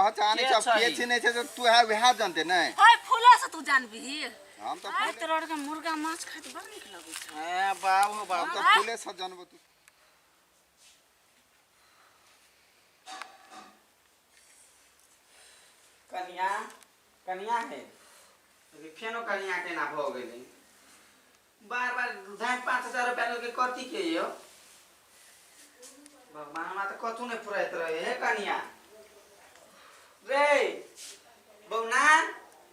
पहचानै के छै, छही? के चिन्है छै से तू है वएह जानते नै। है फूला से तू जानबिही। हम तऽ आइ फूले तोरा आरके मुर्गा माछ खाइत बड़ नीक लगै छौ। ए बाप हो बाप। हम तऽ फूले से जानबो तू। कनिया कनिया है अभी फेनो कनिया केना भऽ गेलै? बार बार धाइ 5000 रुपया लेलकै कथी के यौ भगवान? हमरा तऽ कथू नहि फुराइत रहे। हे कनिया रे बौना।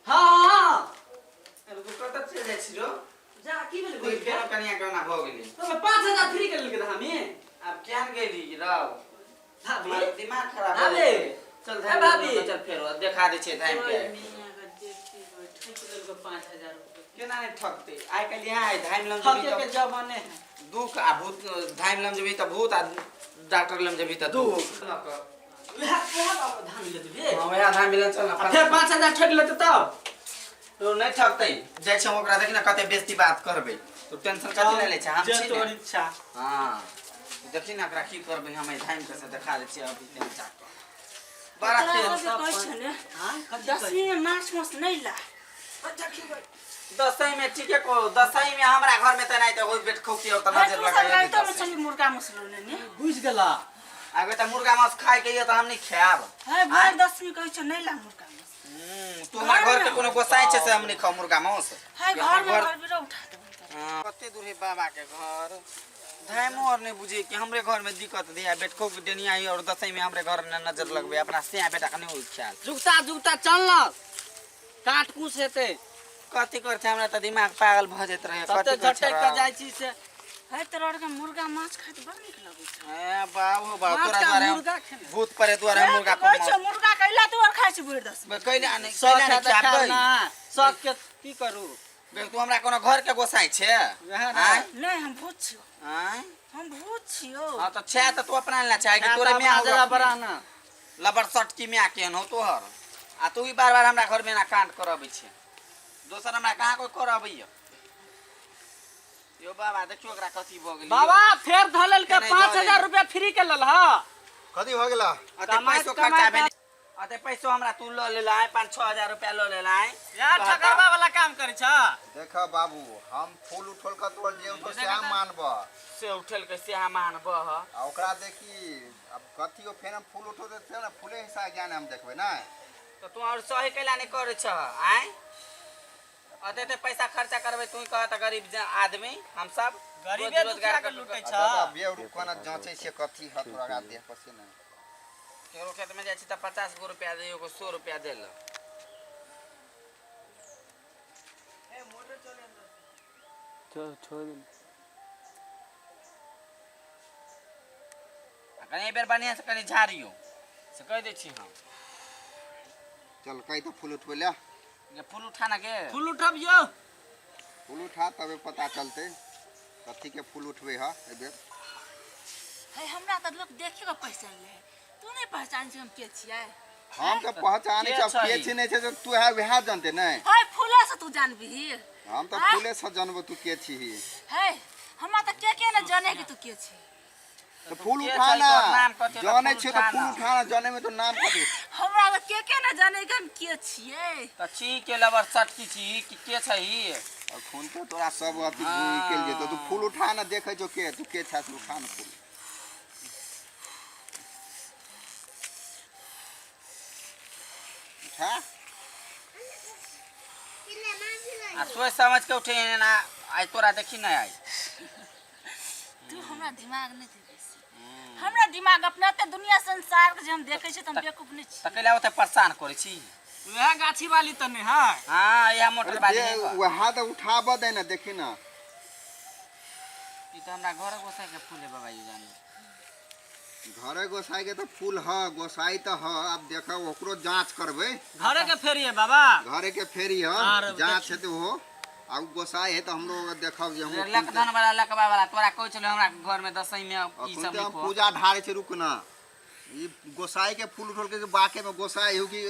हाँ। अरे तू कतऽ चलि जाइ छी रौ? जा की भेल? कोई फेनो कनिया केना भऽ गेलै? तो 5000 फ्री के लेलकै हमी। आब किया ने गेली रौ? भाभी। हमर दिमाग खराब भऽ भाभी। गेलै। चल ए धाम भाभी। चल, फेरो देखा दै छियै धाम के। ठकि लेलकै 5000 रुपया। केना नहि ठकतै? आइ काल्हि यहाँ है धाम लग ठके जेबही के तऽ जमाने है। दुख आ भूत। धाम लग जेबही तऽ भूत आ डॉक्टर लग जेबही तऽ दुख। वएह वएह बाबा धाम ले जेबही? हाँ, वएह धाम मिलन, चल ना। आ फेर 5000 ठकि लेतै तब? तो नहि ठकतै। जाइ छै हम ओकरा, देखी ने कते बेइज्जती बात करबै। तू टेंशन कथी ले लै छै? हम जे छी तोहर ने। इच्छा। हाँ, देखी ने ओकरा की करबै हम। एहि धाम के से देखा दै छियै अभी तेन जा कऽ बड़ा तोरा तेज। सबके कहै छौ ने, हाँ, कथी कहै? दसमी में माछ मांस नहि ला। दसैँ में ठीके कहो, दसैँ में हमरा घर में तऽ नहि तऽ ओहि बेट खौकी और तऽ है नजर तू सब लगाइए। राइतो में छली मुर्गा मांस लोने ने। बुझि गेला। आगे तऽ मुर्गा मांस खाय के ये तऽ हम नहि खायब। है भरि दसमी कहै छौ नहि ला मुर्गा मांस। तू हमरा घर के कोनो गोसाई छै से हम नहि खाउ मुर्गा मांस? है कि घर हमरा में घर घर बिरो उठा देबो तोरा। हाँ, कते दूर है बाबा के घर? धामो और नहीं बुझे कि हमरे घर में दिक्कत दिया बेटको के डेनिया ही और दसैँ में हमरे घर में नजर लगबे अपना सिया बेटा के नहीं होई ख्याल। जुगता जुगता चल न, काट कुस हेतै। कथी करते? हमरा तऽ दिमाग पागल भऽ जाइत रहे। तते कथी करै झटकि छै कऽ जाइ छी से। है तोरा आरके मुर्गा माछ खाइत बड़ नीक लगै छौ। ए बाप हो बाप। माछ तोरा का द्वारे हम मुर्गा खेने। भूत परे द्वारे हम मुर्गा कहै छौ मुर्गा कैला तू आर खाइ छी भरि दसमी? कैला नहि, शौक कैला है नहि तऽ खायब खायब गई। ना, शौक के की करू? बे, तू हमरा कोनो घर के गोसाई छे? वएह ने। आँय? नहि, हम भूत छियौ। आँय? हम भूत छियौ। हाँ तऽ छै तऽ तू अपना लेना चाहे कि खायब तोरे तऽ माय अपना जगह बड़ा ना। लबर सट की माय केहन हो तोहर? आ तू ही बार बार हमरा घर में एना कांड करबै छै। दोसर हमरा कहाँ कोई करबैया यो बाबा? देखियो ओकरा कथी भऽ गेलै। बाबा फेर धऽ लेलकै। केना पाँच धऽ हजार रुपया फ्री के लेल ह। कथी भऽ गेला? अते कमाइत पैसो खर्चा कमाइत भेलै, अते पैसो हमरा तू लऽ लेला, 5-6 हजार रुपया लऽ लेला। यार, ठकरबा वाला काम करै छ। देख बाबू, हम फूल उठोल के तोर जे उठो सएह मानब। से उठेल के सेहा मानबह। आ ओकरा देखी अब कथी हो। फेर हम फूल उठो देते ने, फूले हिसाब ज्ञान हम देखबै ना। तऽ तू और सही कैला नहि करै छह? आँय, अते एते पैसा खर्चा करबै तू कह तऽ गरीब आदमी हम सब गरीबे रोज दुखिया रोजगार के लूटै छ। दादा बे रुको ना, जाँचै छियै कथी है तोरा आगा देह पर से ने। केकरो खेत में जाइ छी तऽ 50 गो रुपया दे, एगो 100 रुपया देलक। छोड़। आ कनि एहि बेर बढ़िआँ से कनि झाड़ियौ से कहि दै छी हम। चल कहि तऽ फूल उठबै ले। गे फूल उठा ना गे। फूल उठबियौ। फूल उठा, तबे पता चलतै कथी के फूल उठबै है एहिबेर। है हमरा तऽ लोक देखे के पहचान ले है, तू नहि पहचान छी हम के छियै? हम तऽ पहचानै के छी, अब के छही? चिन्है छै से तू है वएह जानते नै। है फूला से तू जानबिही। हम तऽ आँय? फूले से जानबो तू के छिही। है हमरा तऽ के के ने जाने कि तू के छी। तऽ फूल के उठा छही? ना। तोहर नाम कथी? तऽ जानै फूल छियै तऽ उठा फूल ना। उठा ना, जानै में तो नाम कथी? हमरा तऽ के के ने जाने कि हम के छियै। तऽ छी के लबर सटकी छी कि के छही? अखन तऽ तोरा सब अथी निकलि जेतौ। तू फूल उठा ना, देखै छौ के तू के छा से। उठा ना फूल, उठा। आ सोच समझ के उठे ना, आइ तोरा देखी ना आइ। तू हमरा दिमाग नहि दे बेसी। हमरा दिमाग अपना ते दुनिया संसार के जे हम देखै छी तऽ हम बेवकूफ नहि छी। तऽ कैला ओते परेशान करै छी? वएह गाछी वाली तऽ नहि है? हाँ, इएह मोटर अरे बाली दे नहीं बा। वएह तऽ उठाबऽ दे ना, देखी ना। ई तऽ हमरा घर गोसाई के फूल है बाबा जी जानी। घरे गोसाई के तऽ फूल ह, गोसाई तऽ ह। आब देखब, ओकरो जांच करबै। घरे के फेरिए बाबा। घरे के फेरी ह। आर जांच हेतै ओहो। आ उ गोसाई है तऽ हमरो देखब जे हमरो लखधन वाला लकबा वाला तोरा कहै छलै हमरा घर में दसैँ में ई अखन सब तऽ हम लिखो। पूजा ढारै छै, रुक ना। ई गोसाई के फूल उठल के बाके में गोसाई हो कि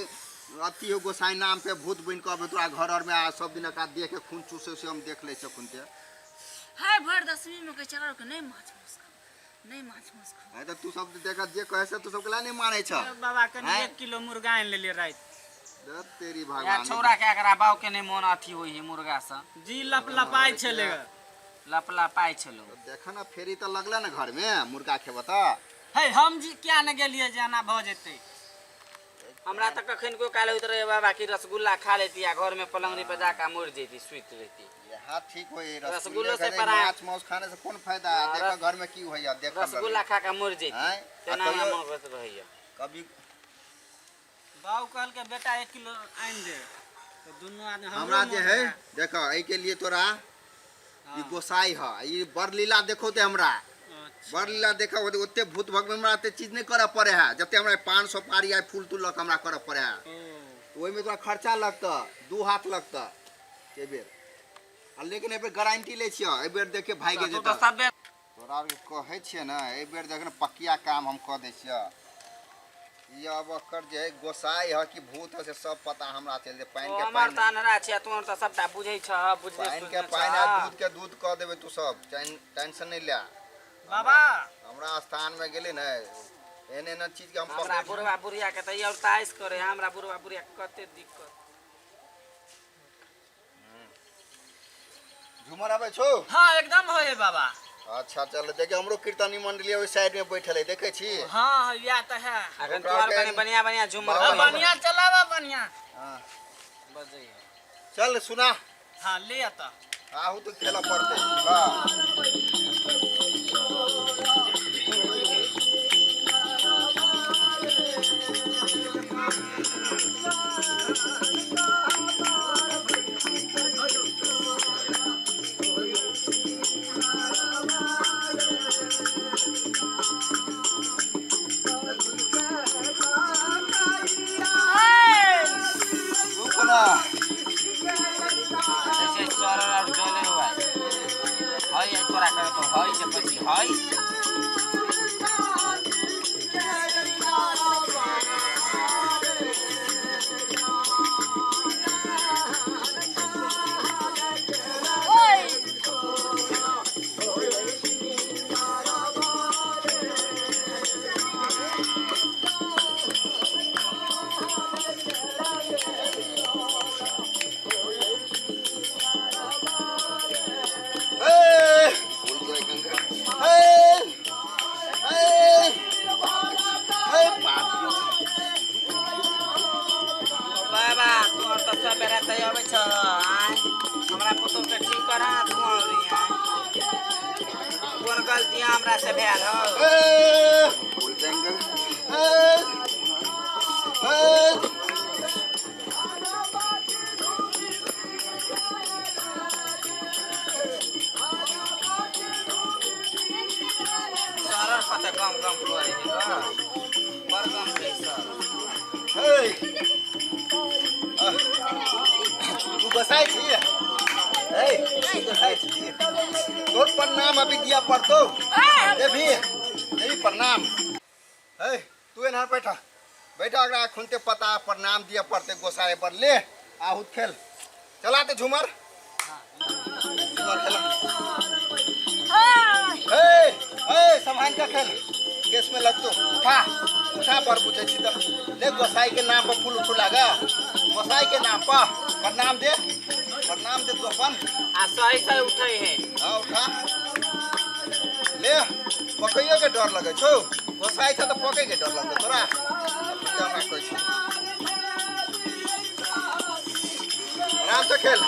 अथी हो, गोसाई नाम पे भूत बनि कऽ अबै तोरा घर आर में आ सब दिन एकरा देह के खून चूसै से हम देख लै छी अखन ते। है भरि दसमी में कहै छै के नहि माछ मांस खाउ। नहि माछ मांस खाउ। आइ तऽ तू सब देख जे कहै से तू सब केला नहि मानै छ। बाबा कनि आँय? 1 किलो मुर्गा आनि लेलियै राति। दे तेरी यार भगवान। छौड़ा के एकरा बाउ के नहि मोन अथी होइ है मुर्गा से। जी लप लपाइ छलै। लप लपाइ छलो। देख न, फेरी तऽ लगले ने घर में मुर्गा खेब तऽ। हे, हम जी किया ने गेलियै जे एना भऽ जेतै? हमरा तऽ कखन को काल होइत रहे बाबा कि रसगुल्ला खा लेती आ घर में पलंगरी पर जाके मरि जैती, सुति रहती। यहाँ ठीक होई। रसगुल्लो रसगुल्ले से खाने माछ मांस खाने से कोन फायदा? हाँ, देखो घर में की होइया देख। रसगुल्ला खा के मरि जैती। आँय? आ तेना हमरा कहियो मोन होइत रहैया। कभी बाबू कहलकै, बेटा, 1 किलो आनि दे, तऽ दुनू आदमी हमरो हमरा जे मोन है रहए। देखो, एहि के लिए तोरा ई हाँ, गोसाई है, ई बड़ लीला देखो ते हमरा। अच्छा। बड़ लीला देखो, ओते भूत भगवे हमरा ओते चीज नहीं करऽ पड़े है जते हमरा पान सोपारी आ फूल तूल लऽ के हमरा करऽ पड़े है। ओ। ओहिमे तोरा खर्चा लगतऽ, 2 हाथ लगतऽ एहि बेर आ लेकिन एहि बेर गारंटी लै छियौ, एहि बेर देखे भागि तू जेतऽ। तऽ सब बेर तोरा आरके कहै छियै ने, एहि बेर देख ने, पकिया काम हम कऽ दै छियै। ई अब एकर जे है गोसाई है कि भूत है से सब पता हमरा चलि जेतै। पानि ओ के हमर पानि तऽ अन्हरा छै, तू तऽ सबटा बुझै छह, बुझले पानि के सुझले पानि आ छह। दूध के दूध कऽ देबै। तू सब टेंशन नहि ले। बाबा। हमरा स्थान में गेलै ने, एहन एहन चीज के हम हमरा पकड़ै। बुढ़वा बुढ़िया के तऽ ई और ताइस करे है, हमरा बुढ़वा बुढ़िया के कते दिक्कत। झूमर आबै छौ? हाँ, एकदम होइए बाबा। अच्छा चल, देखे हमरो कीर्तनी मंडली ओहि साइड में बैठल है, देखै छी? हाँ, इएह तऽ है। अखन ओकरा तू आर के कनि बढ़िया बढ़िया झूमर बाबा, हाँ, बढ़िया चलावा, बढ़िया। हाँ। बजै है। चल सुना। हाँ, ले तऽ। आहू तो खेलऽ पड़तै, वाह। रुक ना। जैसे सरल और जले हुआ है है तोरा करे तो है जे पछि है। ओए। ए, भूल गए गंगा। ए, ए, ए, बाप रे। बाबा, तू और तऽ सब बेरा तऽ अबै छ, आँय? हमरा पुतोह के ठीक करा तू और, आँय? कोन गलती हमरा से भेल हो? ए, भूल गए गंगा। ए, ए, सरल पता गम गम करे है ग, बड़ गम के सर। ए, आह, तू गोसाई छी? ए, तू गोसाई छी? तोर प्रणाम अभी दिया पड़तो। देवी, देवी, प्रणाम। ए, तू एनहर बैठा, बैठा। अगरा खुनते पता प्रणाम दिया पड़ते गोसाई पर। ले आहूत खेल, चला ते झूमर, झूमर खेला। ए ए, संभाल के खेल, केस में लगतो। उठा, उठा पर पूछे छी त ले, गोसाई के नाम पर फूल उठू लागा। गोसाई के नाम पर प्रणाम दे, प्रणाम दे तू अपन। आ सही सही उठै है। हाँ, उठा ले। पकैयो के डर लगे छौ? गोसाई छ त पकै के डर लगतौ तोरा? हमरा कहै छी, आराम से खेल।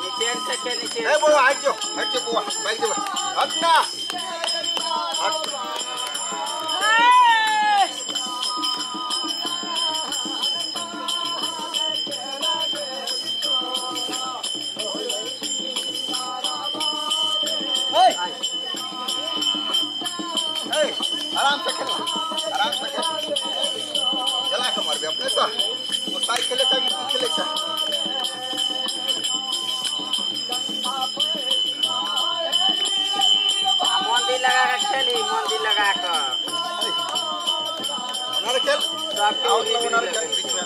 नीचे से के नीचे। ए बउआ, हट जो, हट जो बउआ, बैठ जो, हट ना, हट। ए, ए, आराम से खेल, आराम से खेल। जला के मरबे अपने से। गोसाई खेले छ कि की खेले छ? आ मन दिल लगा के खेली, मन दिल लगा के। ओनर खेल। सबके आओ उड़ी तो बिड़ी ओनर लगे। खेल बीच में।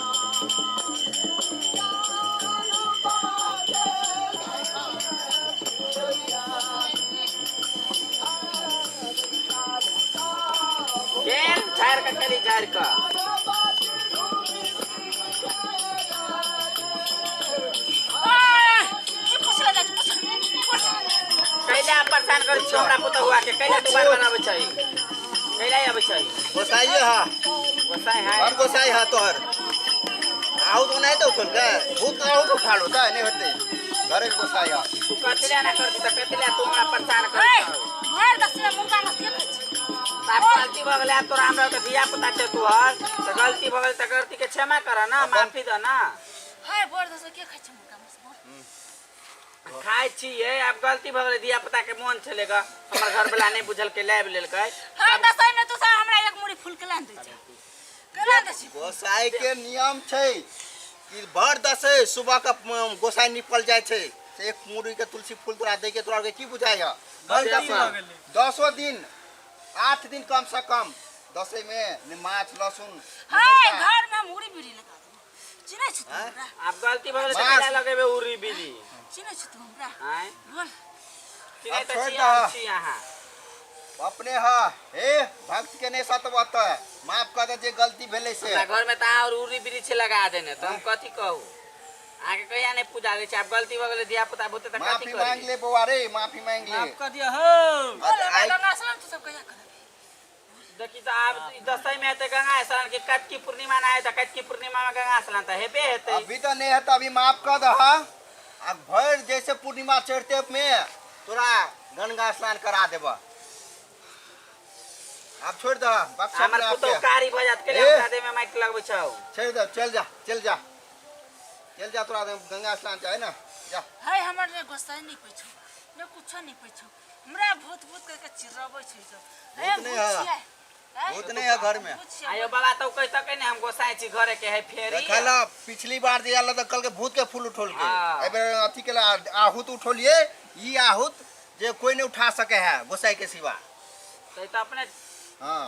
झाड़ि कऽ चली झाड़ि कऽ। कैला परेशान करै छी हमरा पुतहुआ के? कैला तू बार बार आबै छै? कैला आबै छै? गोसाइये हा। गोसाइ है। घर गोसाई हा तोहर। आहू तो नहीं तो उठल के भूत आहू तो उखाड़ो त नहीं होते घरे के गोसाई हा। तू कथिला ना करती त कथिला तू हमरा परेशान करै छौ? भरि दसमे मुर्गा माछ के खाइ छै? आब गलती भऽ गेलै, आब तोरा हमरा के धिया पुता छै तोहर, तऽ गलती भऽ गेलै तऽ गलती के क्षमा कर ना, माफी दऽ ना। है भरि दसमे के खाइ छै मुर्गा माछ बोल? खाइ छियै, आब गलती भऽ गेलै, धिया पुता के मोन छलै ग, हमर घर वाला नहि बुझलकै, लाबि लेलकै। है दसैँ में तू सब हमरा एक मुड़ी फूल केला दै छै? केला दै छै? गोसाई के नियम छै कि भर दसै सुबह के गोसाई निपल जाइ छै से एक मुड़ी के तुलसी फूल तोरा दै के तोरा के की बुझाइ है? भर गलती दसै भऽ गेलै। दसो दिन 8 दिन कम से कम दसै में ने माछ लहसुन है मुर्गा। घर में हम उड़ी बीड़ी लगा देबो। चिन्है छी तू आँय? हमरा? आब गलती भऽ गेलै तऽ माछ। कैला लगेबै उरी बीड़ी? चिन्है छी तू हमरा? आँय? बोल। चिन्है आब तऽ छोड़ि छी, दह। हम छी अहाँ। अपने हा हे भक्त के नहीं सतबत माफ कर दे जे गलती भेलै से। हमरा घर में तऽ अहाँ और उरी बीड़ी छै लगा देने, तऽ हम कथी कहू? अहाँके कहिया नहि पूजा दै छै? आब गलती भऽ गेलै, धिया पुता बुते तऽ कथी माफी मांग करी? ले बौआ रे, माफी मांग ले। माफ कर दिया हो। बोल हमरा आइ- गंगा स्नान तू सब कहिया करबी? देखी तऽ आब ई दसैँ में हेतै गंगा स्नान कि कार्तिकी पूर्णिमा ना हेतै? कार्तिकी पूर्णिमा में गंगा स्नान तऽ हेबे हेतै। अभी तो नहीं है तो अभी माफ कर दह। आ भर जैसे पूर्णिमा चढ़ते में तोरा गंगा स्नान करा देब। आब छोड़ दह बक्सा हमर अपने आप पुतहु के। कारी भऽ जायत, केना ए। ओकरा देह में माटि लगबै छौ? छोड़ दह, चल जा चल जा चल जा, तोरा गंगा स्नान चाहे ना, जा। है हमर ने गोसाई नहीं पैछो ने कुछो नहीं पैछो, हमरा भूत भूत करके चिर्रबै छै सब। हे भूत नहीं है। भूत छियै। हैं? भूत नहीं है घर में। भूत छियै। आयो बाबा तऽ कहि सकै ने हम गोसाई छी घरे के है फेरी। देखल पिछली बार जे आयल तऽ कल के भूत के फूल उठोल के। हाँ। एहि बेर अथी के आहूत उठोलिए, ई आहूत जे कोई नहीं उठा सके है गोसाई के सिवा। तऽ ई तऽ अपने हाँ।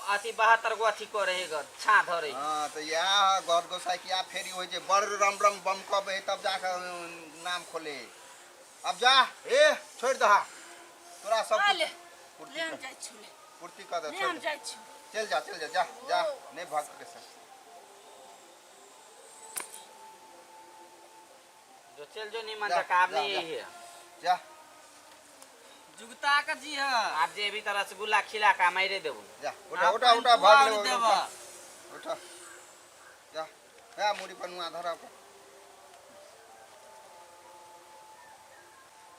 अथी 72 गो अथी करे है ग, छा धरे। हाँ तो यह घर गोसाई की आ फेरी होइ जे बड़ रम रम बम कब है तब जाके नाम खोले। अब जा ए छोड़ दहा तोरा सब आ ले पूर्ति ले हम कर- जाइ छी ले। पूर्ति कर दे ले छोड़ हम दे। जाइ छी। चल जा चल जा जा जा नहीं भक्त के संग। जो चल जो निमन जा, तक आब जा, नहीं जा। है। जा। जुगता के जी है। आब जे भी तऽ रसगुल्ला खिला के मारे देबो। जा उठा उठा उठा भाग ले देब। उठा उठा जा जा मुड़ी पर नुआ धरा पर।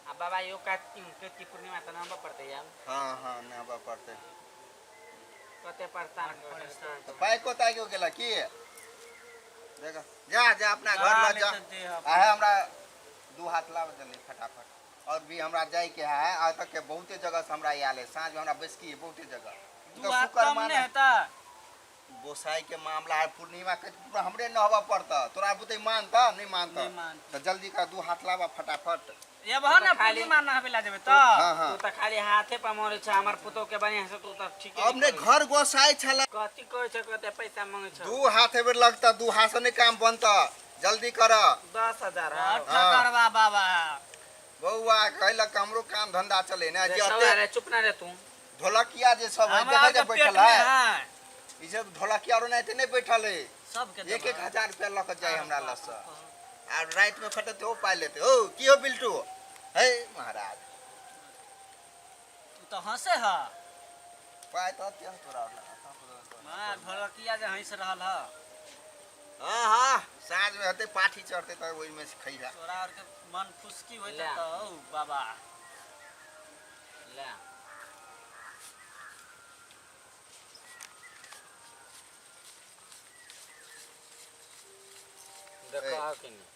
आ बाबा यो कार्तिक कार्तिक पूर्णिमा तऽ नहबऽ पड़तै आब। हाँ हाँ नहबऽ पड़तै। कते परेशान करै तो बाइको ताइको गेला की देखो जा जा अपना घर ल जा। जा आहे हमरा दू हाथ लाब जल्दी फटाफट। और भी हमरा जाय के है आज तक के बहुते जगह से हमरा आयल है, साँझ में हमरा बैसकी है बहुते जगह। दू तो हाथ शुक्र कम माना नहीं हेता। गोसाई के मामला है, पूर्णिमा के पूरा हमरे नहबऽ पड़ता। तोरा बुते मानता नहीं मानता? नहीं मानता। तो जल्दी कर दू हाथ लाबा फटाफट। ये बह ना तो खाली- पूर्णिमा नहबे ला जेबे तऽ। हाँ हाँ। तू तऽ खाली हाथे पर मरे छ, हमर पुतोह के बढ़िया से तू तऽ ठीके अब ने नहीं करै। घर गोसाई छला। कथी कहै छ, कते पैसा मांगै छ? दू हाथ एबेर लगता, दू हाथ से नहीं काम बनता, जल्दी कर। 10,000 हाँ। बड़ हाँ। ठकरवा बाबा। बौआ कहलक हमरो काम धंधा चले ना, रे जे छौड़ा अते रे, चुप ना रे तू। ढोलकिया जे सब है, हमरा देखै जे आरके पेट बैठल में है। है। ई सब ढोलकिया आरो नहीं नहीं बैठल है। सबके एक एक देबा। हजार रुपया लऽ के जाय हमरा लग से। आ राति में खटते ओ पाइ लेते। ओ की हो बिल्टू? हे महाराज। तू तऽ हंसे ह। पाइ तऽ अते तोरा लग। मां ढोलकिया जे हंस रहल ह। हाँ हाँ साँझ में हेतै पाठी चढ़तै तऽ ओहिमे से खैहा। तोरा आर के मन फुसकी होइत ले। तऽ औ बाबा। ले। देखो कि नहीं।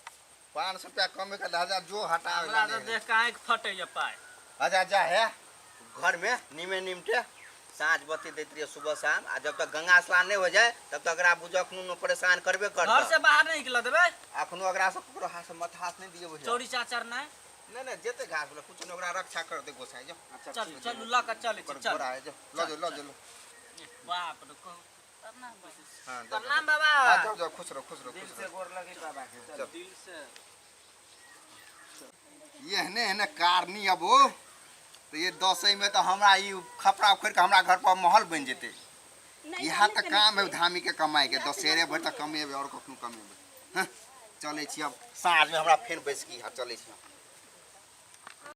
500 रुपया कम के हजार जो हटावे हमरा तऽ देख के आँखि फटैया पाइ। अच्छा जा है घर में नीमे निमटे साँझ बत्ती दैत रहिए सुबह शाम, आ जब तक गंगा स्नान नहीं हो जाए तब तक अगरा बुझ अखनो परेशान करबे करतौ। घर से बाहर नहीं निकल देबै। अखनो अगरा से ककरो हाथ से मत हाथ नहीं दिए बुझिया। चौरी चाचर नहीं। नहीं नहीं जेते घास वाला कुछ नहीं, ओकरा रक्षा कर दे गोसाई जो। अच्छा, चल ठीक चल ल के चलै छी, ओकर चल। घोड़ा है जो, ल जो, ल जो, ल। बाप रे, कहू। प्रणाम बाबा। हाँ, जाओ, प्रणाम बाबा। हाँ, जाओ, जाओ, खुश रहो, खुश रहो, दिल खुश से रहो। गोर लगी बाबा के। चल। दिल से। ये एहने एहने कारनी अब हो, तो ये दसई में तो हमरा ई खपरा उखड़ के हमरा घर पर महल बन जेते। नहि इएह तऽ काम है धामी के कमाइ के दशहरे भरि तऽ कमेबै आओर कखनो कमेबै। हँ, चलै छी अब साँझमे हमरा फेर बैसकी है, चलै छी हम।